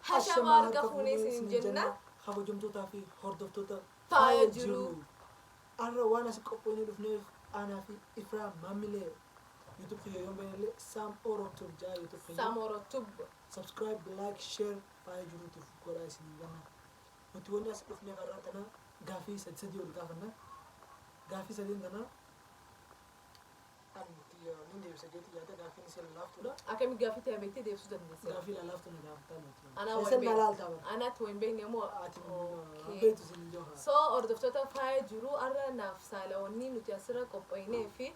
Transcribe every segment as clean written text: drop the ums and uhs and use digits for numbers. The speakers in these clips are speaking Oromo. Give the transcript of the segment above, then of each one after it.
Hashamaa harka fuunee isiniin jenna. Kabajamtootaa fi hordoftoota Faaya Jiruu. Har'a waan as qophoonee dhufneef aanaa fi Ifraa Maamilee YouTube kiyya yoon banellee Saam Oro Tube jaa YouTube kiyya. Saam Oro Tube. Subscribe, like, share Faaya Jiruutiif godhaa isiniin jenna. Nuti wanni as dhufneef har'aan tana gaafii sadi sadii ol gaafanna. Gaafii sadeen tana Ani tiyya nin deebisa jeeti yaada gaaffiin isii lalaaftuudha. Akkami gaaffii tiyya beektee deebisuu dandeessa? Gaaffii lalaaftu na gaafataa nuti. Anaa Keessan waan na laaltaa bara. Anaatti waan beekne moo? Ati Okay. beektu siin hin jiru. So hordoftoota Faaya Jiruu, har'a naaf saalawannii nuti asirra qophoynee fi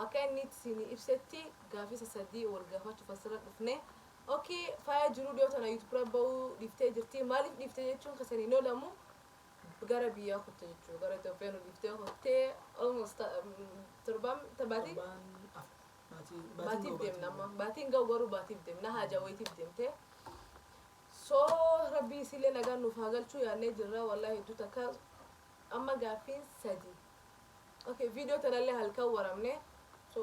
akka inni isin ibsetti gaaffii sasadii wal gaafachuuf asirra dhufne. Okay, Faaya Jiruu dhiyoo tana YouTube irra ba'uu dhiiftee jirti. Maaliif dhiiftee jechuun keessan hin oolamu. Gara biyyaa kutte jechuudha. Gara Itoophiyaa nu dhiiftee kuttee almost torbaan baatii Torbaan afur. Baatii baatiin baatiif ga'u deemna baatiin amma. Baatiin ga'u garuu baatiif deemna. Haajaa wayiitiif deemte. So rabbii isiillee nagaan nuuf haa galchuu yaadnee jirra. Wallahi hedduu takka amma gaaffiin sadi. Okay, viidiyoo tanallee halkan waramne. So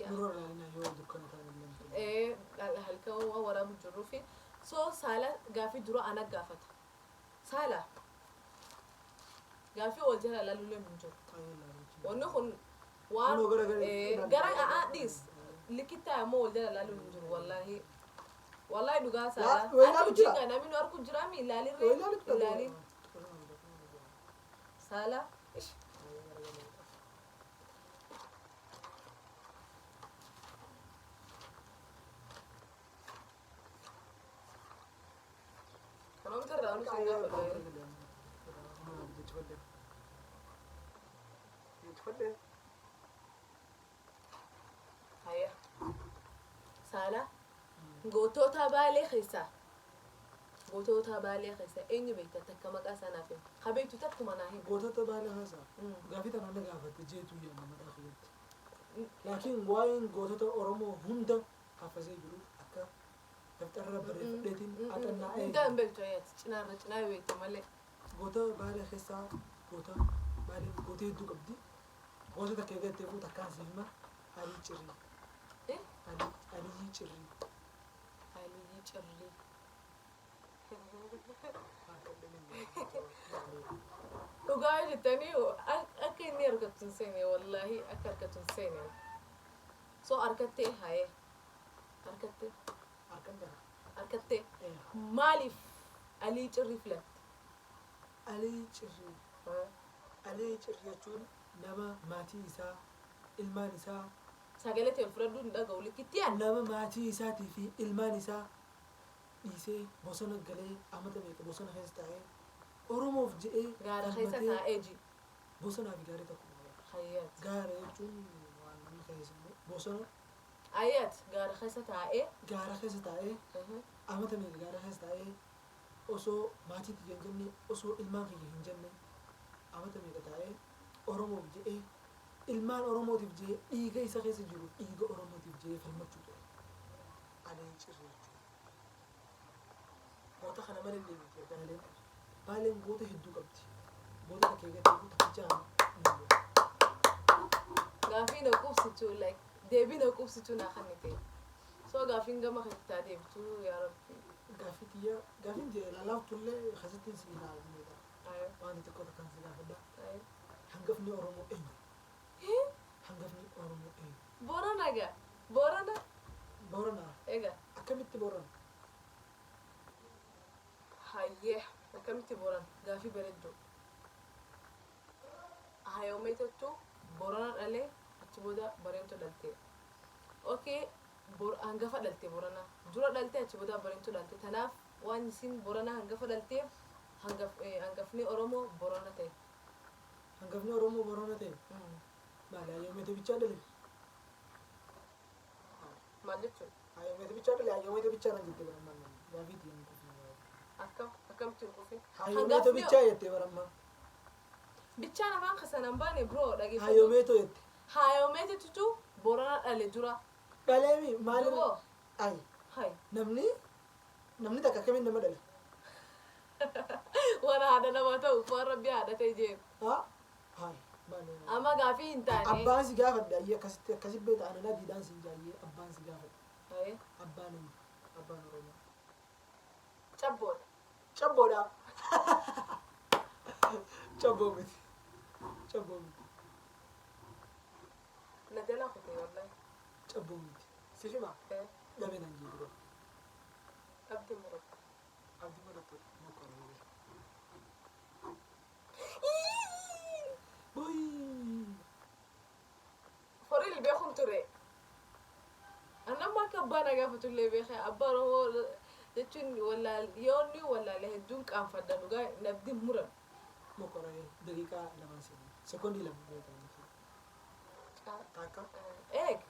yeah. Nurra ilaalina yoo dukkana ta'an illee. Halkan waan waraabu jirruufi. So saala gaaffii dura ana gaafata. Saala gaaffii wal jala ilaaluullee hin jiru. Wanni kun waan Kunoo gara gara ilaali. Gara a'aa dhiis likittaa immoo wal jala ilaaluun hin jiru wallaahi. Wallaahi dhugaa saala. Waa ilaalu Ati jira. hojii namni nu arku jira mi ilaalirree ilaali. Saala. Ish. Kanoomta irraa nu siin gaafadha. Haya. Saala. Gootota Baalee keessaa. Gootota Baalee keessaa eenyu beekta, takka maqaa isaa naaf himi. Ka beektu takkuma naa himi. Gootota Baalee keessaa gaafii tana na gaafatte jeetu yaadna mataa kiyyatti. Laakiin waa'een gootota Oromoo hunda hafasee jiru akka daftarra barreeffadheetiin haxannaa'ee. Hundaa hin beektu ayyaati. Cinaarra cinaa beekte malee. Goota Baalee keessaa, goota Baaleen goota hedduu qabdi. Goota takka eegattee fuuta akkaan siif hima. Alii Cirrii. Eh? Alii Aliyyii Cirrii. Aliyyii Cirrii. Dhugaa jettanii akka inni argattu hin seene, wallaahi akka argattu hin seene. So argattee hayee. Argattee. Harkan gara. Argattee. Maaliif Alii Cirrii filatte? Alii Cirrii. Alii Cirrii jechuun nama maatii isaa, ilmaan isaa, Sagalee ta'e fudhadhuu hin dhaga'u likkitti ani. Nama maatii isaatii fi ilmaan isaa dhiisee bosona galee amata meeqa bosona keessa taa'ee Oromoof jedhee Gaara keessa falmatee taa'ee ji. Bosonaa fi gaarri tokkuma bara. Hayyaat. Gaara jechuun waan namni keessa hin bosona. Hayyaat, gaara keessa taa'ee. Gaara keessa taa'ee amata meeqa gaara keessa taa'ee osoo maatii tiyya hin jenne, osoo ilmaan kiyya hin jenne amata meeqa taa'ee Oromoof jedhee, ilmaan Oromootiif jedhee, dhiiga isa keessa jiru dhiiga Oromootiif jedhee falmachuu ture. Alii Cirrii jechuudha. Goota kana malee illee miti Baaleen. Baaleen goota hedduu qabdi. Goota takka eegattee takkicha kana. Gaafii na quubsitu, like deebii na quubsitu naa kennite. So gaafiin gama keettaa deebitu yaa Rabbi. Gaaffii tiyya, gaaffiin tiyya laalaaftullee keessatti si ilaalamedha. Ayo. Waan xixiqqoo takkaan si gaafadha. Ayo. Hangafni Oromoo eenyu? Hangafni Oromoo eenyu? Boorana gaa. Boorana. Boorana. Egaa. Akkamitti Boorana? Hayyee, akkamitti Boorana? Gaafii bareedduu. Hayoomeetottu Boorana dhalee, achi booda Bareentu dhalte. Okay, hangafa dhalte Boorana. Dura dhalte, achi booda Bareentu dhalte. Tanaaf waan isin Boorana hangafa dhalteef hangafni Oromoo Boorana ta'e. Hangafni Oromoo Boorana ta'e? Maali, Hayoomeeto bichaa dhale? Maal jechuudha? Hayoomeeto bichaa dhale, Hayoomeeto bichaa nan jette barammaan gaafii tiyya hin qufne. Akkam akkamitti hin qufin? Hayoomeeto bichaa jette barammaa. Bichaan afaan keessan hin baane, bro, dhageeffadhu. Hayoomeeto jette. Hayoomeetotu Boorana dhale dura. Dhaleemi maali? Duboo. Ay. Hay. Namni takka akkamiin nama dhala? Waan haadha namaa ta'u, waan rabbi haadha ta'e jeen. Haa? Hay. Maali? Amma gaafii hin taane. Abbaan si gaafadhe ayyee akkasitti akkasi beekta anan adiidhaan siin jaayyee abbaan si gaafadhe. Haye. Abbaan eenyu? Abbaan Oromoo. Cabboodha. Cabboo miti. Cabboo miti. Na jalaa kutee wallahi. Cabboo miti. Siif himaa? Eh. Dhabee nan jee dura. Abdii Murata. Abdii Murata mokoree. Boy. Horii beekuun ture. Anamma akka abbaa na gaafatullee beekee abbaa Oromoo jechuun wallaal yoonni wallaale hedduun qaanfadha dhugaa nabdi muran. Mokoree daqiiqaa 2 seenaa. Sekoondii 2 beekaa. Takka. Eeg.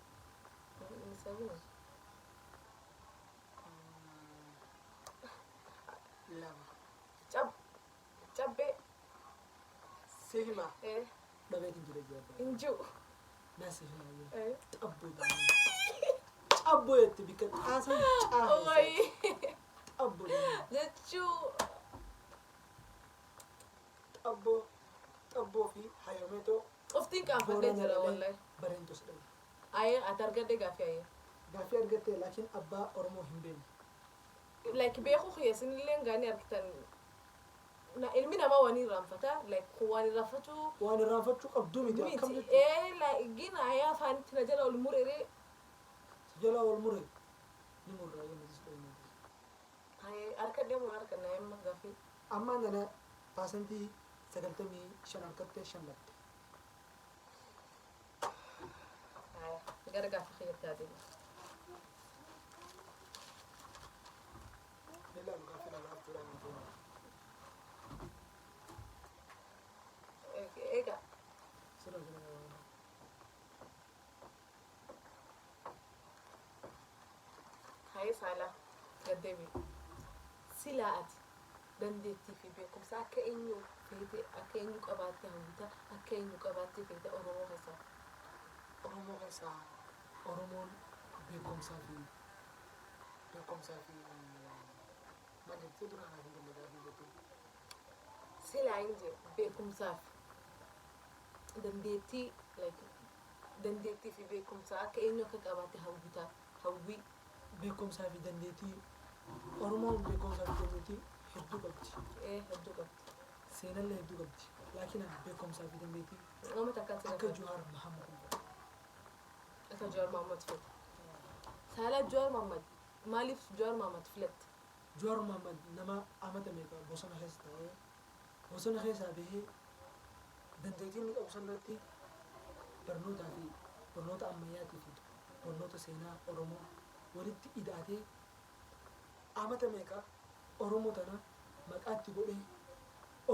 Sabina. 2. Cab. Cabbee. Siif himaa? Eh. Dhabeetiin jira jee abbaa. Hin jiru. Naa siif himaa jee. Eh. Xabboo jedhama. Xabboo jette bikka xaasan caa. Wayi. Xabboo jedhama. Jechuu. Xabboo. Xabboo fi Hayameetoo. Oftiin qaanfadhee jira wallahi. Bareentos dhabe. Ayee ati argadhe gaaffii ayee. Gaaffii argatte laakiin abbaa Oromoo hin beekne. Like beekuu kiyya isinillee gaanii argitan. Na ilmi namaa waan irraanfata like waan irraanfachuu Waan irraanfachuu qabduu miti akkam miti. jechuudha. Ee like gina ayee afaanitti na jala ol muree. Si jala ol mure ni murraa yoo nutis dhayne. Ayee harkadhee moo harkanna amma gaaffii. Ammaan tana 95% harkattee 5 dhabde. Ayee gara gaaffii kiyyatti adeema. Ilaalu gaaffii na gaaftuudha miti. Egaa. Sirra jala na Hayee saalaa gaddeebi. Silaa ati dandeettii fi beekumsa akka eenyu feete akka eenyu qabaatte hawwita akka eenyu qabaatte feete Oromoo keessaa. Oromoo keessaa Oromoon beekumsaa fi maal jettee dura anaaf hin galle gaaffii jettee. Silaa hin jee beekumsaaf dandeettii like dandeettii fi beekumsa akka eenyu akka qabaatte hawwita hawwii. Beekumsaa fi dandeettii Oromoon beekumsaa fi dandeettii hedduu qabdi. Ee hedduu qabdi. Seenallee hedduu qabdi. Laakiin ani beekumsaa fi dandeettii Nama takkaan si akka gaafadha. Jawaar Mahammad hin fedhu. Akka Jawaar Mahammad fedha. Saalaa Jawaar Mahammad maaliif Jawaar Mahammad filatte? Jawaar Mahammad nama amata meeqa bosona keessa taa'ee bosona keessaa bahee dandeettii inni qabu sanarratti barnootaa fi barnoota ammayyaatii fi barnoota seenaa Oromoo walitti ida'atee amata meeqa Oromoo tana maqaatti godhee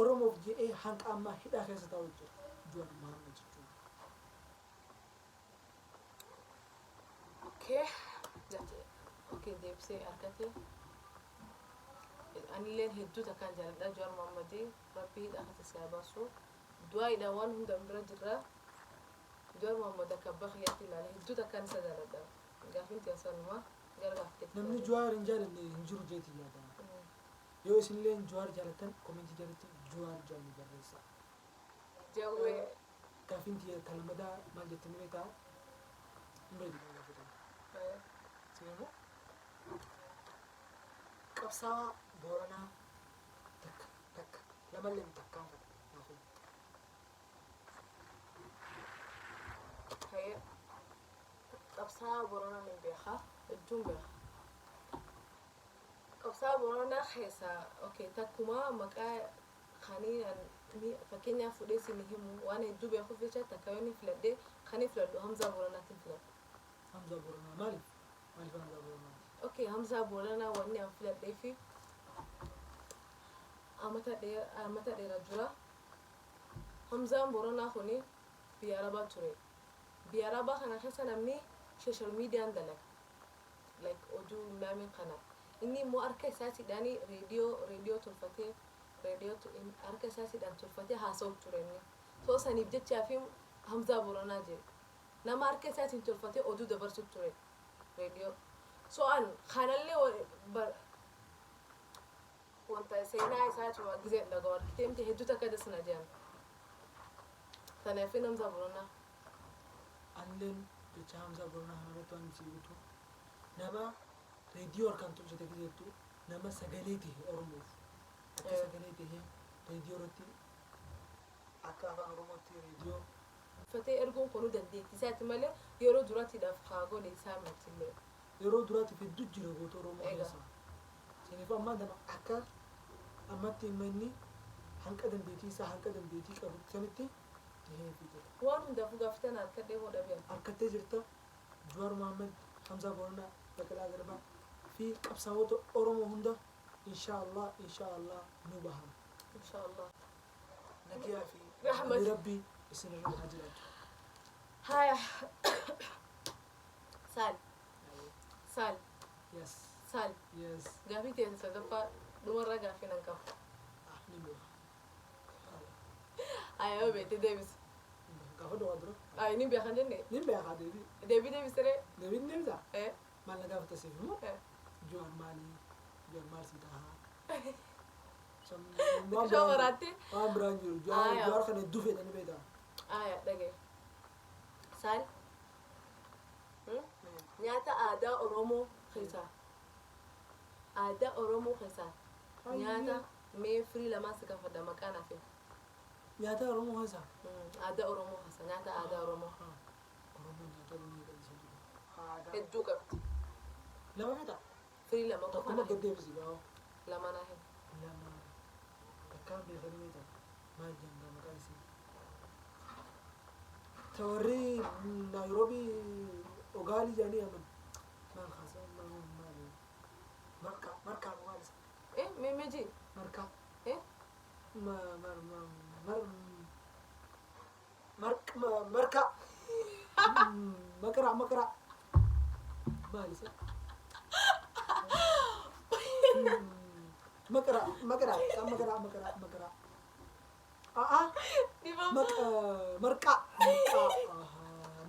Oromoof jedhee hanga ammaa hidhaa keessa taa'u jira. Jawaar Mahammad jechuudha. Okay. Okay deebisee argate. Anilleen hedduu takkaan jaaladha Jawaar Mahammadii rabbii hidhaa keessa si haa baasu. Du'aayidha waan hunda bira jirra. Jawaar Mahammad akka abbaa kiyyaatti ilaala hedduu takkaan isa jaaladha. Gaaffiin tiyaasanuma gara gaaffiitti. Namni Jawaar hin jaalanne hin jiru jeeti yaada. Yoo isinillee Jawaar jaalattan komentii jalatti Jawaar jaallu barreessaa. Jawwee. Gaaffiin tiyya talamadaa maal jettee ni beektaa? Hin beektu kan gaafatan. Sigamoo? Qabsaa'aa Booranaa takka takka lamallee takkaan fedha naaf himi. Hayee. Qabsaa'aa Booranaa ni beeka. Hedduun beeka. Qabsaa'aa Booranaa keessaa okay takkuma maqaa kanii fakkeenyaaf fudhee isin himu waan hedduu beekuuf jecha takka yoon filadhee kanii filadhu Hamzaa Booranaatiin filadha. Hamzaa Booranaa maaliif? Maaliif Hamzaa Booranaati? Okay Hamzaa Booranaa wanni an filadhee fi amata dheeraa jira. Hamzaan Booranaa kuni biyya Arabaa ture. Biyya Arabaa kana keessa namni social mediaan dalaga. Like oduu naamin kana. Inni immoo harka isaatiidhaan reediyoo tolfatee reediyoo harka isaatiidhaan tolfatee haasa'u ture inni. So saniif jechaa fi Hamzaa Booranaa jedhe. Nama harka isaatiin tolfatee oduu dabarsu ture reediyoo. So an kanallee wanta seenaa isaatuma gisee dhaga'u argitee miti hedduu takka dasna jedhan. Kanaaf Hamzaa Booranaa. Anilleen jecha Hamzaa Booranaa kanarratti waan si guutu nama reediyoo harkaan tolchate gizeettu nama sagalee ta'e Oromoof. Akka sagalee tahee reediyoo irratti, akka Afaan Oromootti reediyoo uffatee erguun kunuu dandeettii isaati malee yeroo duraatiidhaaf haa godhe isaa mitillee. Yeroo duraatiif hedduu jira goota Oromoo keessa. Saniif ammaan tana akka ammatti inni hanqa dandeettii isaa, hanqa dandeettii qabu sanitti taheefii jira. Waan hundaafuu gaaffii tana harkadhee hoo dhabeen. Harkattee jirta. Jawaar Mohaammed, Hamzaa Booranaa, Baqqalaa Garbaa fi qabsaa'ota Oromoo hunda, insha Allah, insha Allah, nu bahan. Insha Allah. Nagiyaa fi Rahmat. Rabbi isinirra haa jiraatu. Haya. Saal. Saal. Yes. Saal. Yes. Gaaffii teessa sadaffaa dhumarra gaaffii nan qaba. Ah, ni beeka. Haya, yoo beekte deebisi. Gaafa dhawaa dura. Ay, ni beekan jenne. Ni beekaa deebii. Deebii deebisiree. Deebiin deebisa. Eh. Maal na gaafata siif immoo? Eh. Jawaar maali? Jawaar maal si tahaa? Xiqqishoo maraatte. Waan biraan jiru. Jawaar Aya. Jawaar kana hedduu fedhanii beektaa. Aya, dhagaye. Saal. Nyaata aadaa Oromoo keessaa. Aadaa Oromoo keessaa. Nyaata mee firii lamaan si gaafadha, maqaa naaf himi. Nyaata Oromoo keessaa. Aadaa Oromoo keessaa nyaata aadaa Oromoo. Oromoon nyaata Oromoo qabdi. Aadaa. Hedduu qabdi. Lama fetaa? Firii lama qofa Tokkuma naa himi. gad deebisi gaa'oo. Lama naa himi. Lama takkaan beekanii beektan maal jedhama maqaan isii? Ta warri Naayiroobii Ogaalii jedhanii aman. Maal kaasa, maal maal, marqaa, marqaa maal isa? Eh, mee mee ji. Marqaa. Eh? Ma mar ma mar marq marqaa maqraa maqraa maal isa? Maqraa maqraa maqraa maqraa maqraa. A'a. Dhibama. Marqaa marqaa,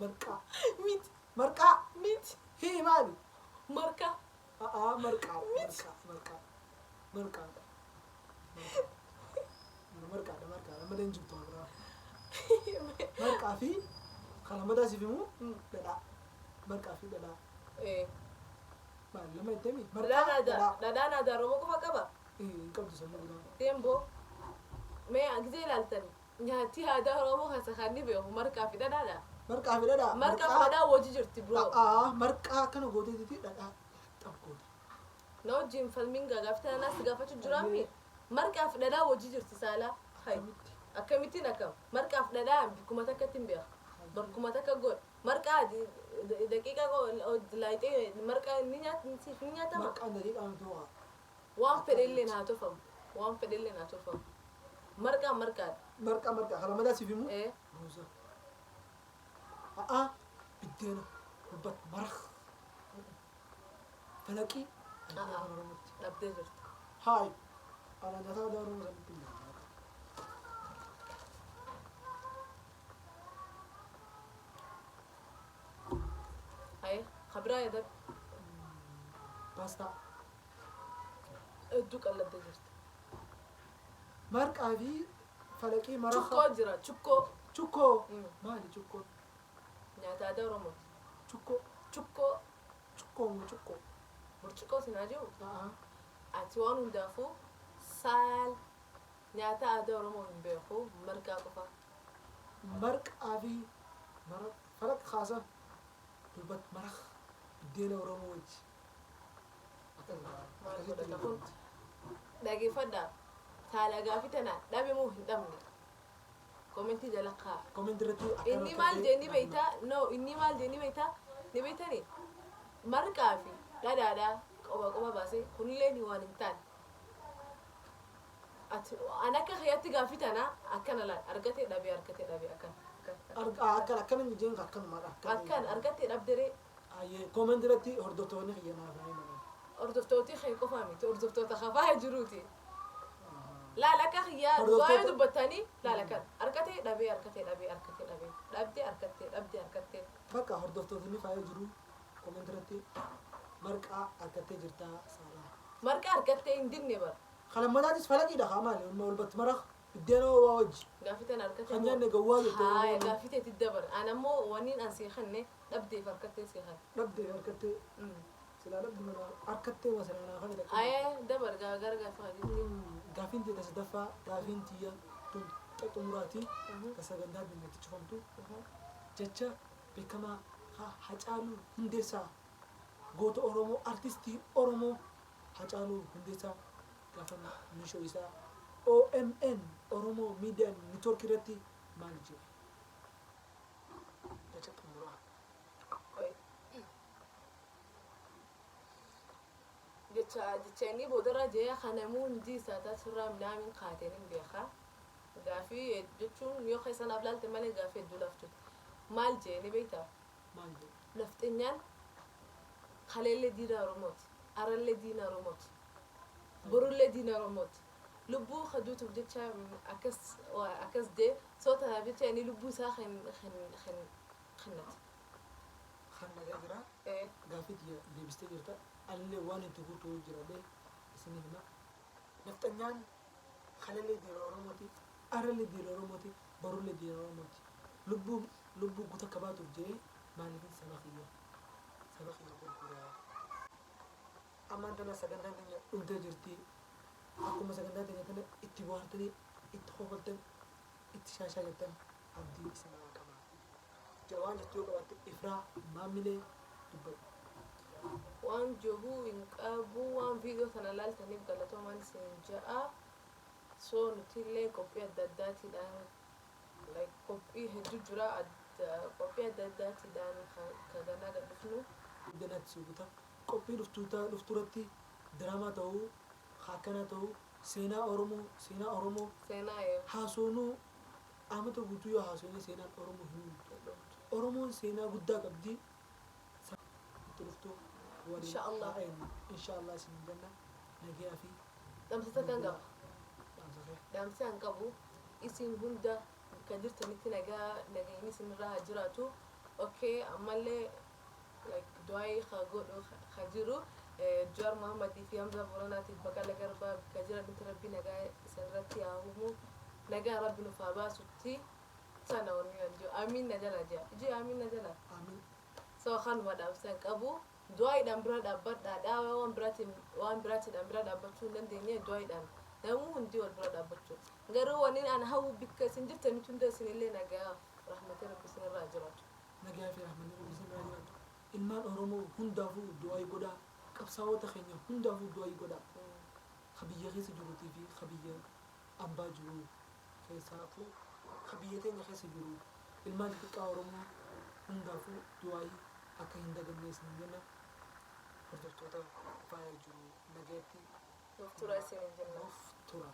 marqaa. Miti. Marqaa. Miti. Hii, maali? Marqaa. A'a, marqaa marqaa marqaa marqaa marqaadha, marqaadha malee hin jirtu biraa. Marqaa fi kan lammataa siif himu dhadhaa. Marqaa fi dhadhaa. Eh. Maal lama jettemi? Dhadhaan Marqaa aadaa, dhadhaa. dhadhaan aadaa Oromoo qofa qaba. Hin qabdu sammuu biraa. Deemboo. Mee gisee ilaaltan nyaati aadaa Oromoo keessa kan ni beeku marqaa fi dhadhaadha. Marqaa fi dhadhaa. Marqaa fi dhadhaa wajji jirti, bro. A'a, marqaa akkana gooteetiti dhadhaa xab goota. Na wajjin falmiin gaafii tana si gaafachuu jiraammi. Marqaa fi dhadhaa wajji jirti, saalaa. Hay. Akkamitti? Akkamittiin akkam? Marqaa fi dhadhaa bakkuma takkatti hin beeku. Bakkuma takka godh. Marqaa daqiiqaa laayixee marqaa ni siif ni nyaatama. Marqaan daqiiqaa miti ho'a. Waan fedhe illee haa tolfamu. Waan fedhe illee haa tolfamu. Marqaan marqaadha. Marqaa marqaa kan lammataa siif himu. Eh. Ruuza. A'a, biddeena gubbat maraq. Falaqii. A'a. Afaan Oromootti. Dhabdee jirti. Haay. Ana nyaata aadaa Oromoo sanitti hin nyaata. Haye, kabiraa yaadadhu. Paastaa. Hedduu qal'attee jirti. Marqaa fi falaqii maraqa. Cukkoo jira, cukkoo. Cukkoo. Maali cukkoo? Nyaata aadaa Oromooti. Cukkoo. Cukkoo. Cukkoo moo cukkoo? Burcuqqoo sinaa jiru. A'a. Ati waan hundaafuu saal nyaata aadaa Oromoo hin beeku, marqaa qofa. Marqaa fi maraq falaq kaasa dubbat maraq biddeena Oromoo wajji. Akkas Maal akkasitti godhata kun? beekamti. Dhageeffadhaa. Saala gaafii tana dhabe moo hin dhabne? Commentii jala kaa. Commentii irratti akkana Inni maal ta'e jee ni beektaa? No, inni maal jee ni beektaa? Ni beektani? Marqaa fi dhadhaadhaa qoba qoba baasee kunillee ni waan hin taane. Ati an akka kiyyaatti gaafii tana akkana laal, argatee dhabee, argatee dhabee, akkana akkana. Argaa akkana akkana hin jeen, akkanumaadha. Akkan argatee dhabderee. Ayyee, commentii irratti hordoftoonni kiyya naaf haa himan. Hordoftooti kee qofa miti, hordoftoota kafaa jiruuti. Laal, akka kiyyaa waa'ee dubbattanii laal, akkan argatee dhabee, argatee dhabee, argatee dhabee, dhabdee, argattee, dhabdee, argattee. Bakka hordoftoonni faaya jiru commentii irratti marqaa argattee jirtaa saalaa. Marqaa argattee hin dinne bara. Kalammataattis falaqiidha haa maali amma walbatti maraq biddeena waa wajji. Gaafii tana argattee. Kan nyaanne gawwaa jette. Haaya, gaafii teetti dabar. An ammoo waniin an seekanne dhabdeef argattee seekan. Dhabdee argattee. Silaa dhabdu mana harkattee waa silaa naa kana takka. Ayee dabar gaa gara gaafii hadiitti. Gaafiin tiyya sadaffaa, gaafiin tiyya tun xumuraati. Ka sagantaa binnatti cufamtu. Jecha beekamaa Hacaaluu Hundeessaa, goota Oromoo, artistii Oromoo Hacaaluu Hundeessaa gaafa mishoo isaa OMN, Oromoo Miidiyaa Network irratti maal jedhe? Jecha xumuraa. Jecha inni boodarra jee kanamuu hundi isaa taasirraa minaamin kaateen hin beekaa. Gaafii jechuun yoo keessanaaf laalte malee gaafii hedduu laftuuti. Maal jee ni beektaa? Maal jedhe? Nafxenyaan kaleellee diina Oromooti. Arallee diina Oromooti. Borullee diina Oromooti. Lubbuu kaduutuuf jecha akkas akkas jee soo tanaaf jecha inni lubbuu isaa kennate. Kan nagaa jira. Gaafii tiyya deebistee jirta. Anillee waan itti guutuu jiradhee isinii hima. Nafxanyaan kaleellee diina Oromooti. Arallee diina Oromooti. Borullee diina Oromooti. Lubbuu guutuu akka baatuuf jedhee maaliifin saba kiyya gurguraa? Ammaan tana sagantaan keenya dhumtee jirti. Akkuma sagantaa teenya tana itti bohaartanii, itti kofaltan, itti shaashaa jirtan abdii isinirraa qaba. Jawaan jettu yoo qabaatte, Ifraa maamilee, dubbadhu. Waan jiru hin qabu. Waan viidiyoo tana laaltaniif galatoomaan isin ja'a. So nuti illee qophii adda addaatiidhaan, like qophii hedduu jira, qophii adda addaatiidhaan ka ganaa gad dhufnu. Ganaatti si guuta. Qophii dhufturatti diraamaa ta'uu, akkanaa ta'uu, seenaa Oromoo Seenaa haasoonuu amata guutuu yoo haasoonee seenaan Oromoo hin dhumtu. Oromoon seenaa guddaa qabdi. Itti dhuftu waliin Insha Allah. haa eenyu. Insha Allah isin jenna, nagayaa fi Dhamsata kan qaba. Dhaamsa kee. Dhaamsa kan qabu, isin hunda kan jirtanitti nagaa, nagayni isinirraa haa jiraatu. Okay, ammallee like du'aayii ka godhu ka jiru Jawaar Muhammadii fi Hamza Booranaatiif, Baqqala Garbaa ka jiranitti Rabbi nagaa isinirratti haa uumu, nagaa Rabbi nuuf haa baasutti sana wanni kan jiru amiin na jala jea iji amiin na jala. Amiin. So kanuma dhaamsa hin qabu. Du'aayiidhaan bira dhaabbadhaadha. Waan biraatiidhaan bira dhaabbachuu hin dandeenye, du'aayiidhaan namuu hundi wal bira dhaabbachuu. Garuu wanni an hawwu bikka isin jirtanitti hunda isinillee nagaa, rahmatee Rabbi isinirraa jiraatu. Nagaa fi rahmanni Rabbi isinirraa jiraatu. Ilmaan Oromoo hundaafuu du'aayii godhaa. Qabsaa'ota keenya hundaafuu du'aayii godhaa. Ka biyya keessa jiruutii fi ka biyya ambaa jiru keessaafuu, ka biyya teenya keessa jiru, ilmaan xixiqqaa Oromoo hundaafuu du'aayii akka hin daganne isin jenna. Hordoftoota faaya jiru, nagaatti Nuuf tura isin jenna. Nuuf tura.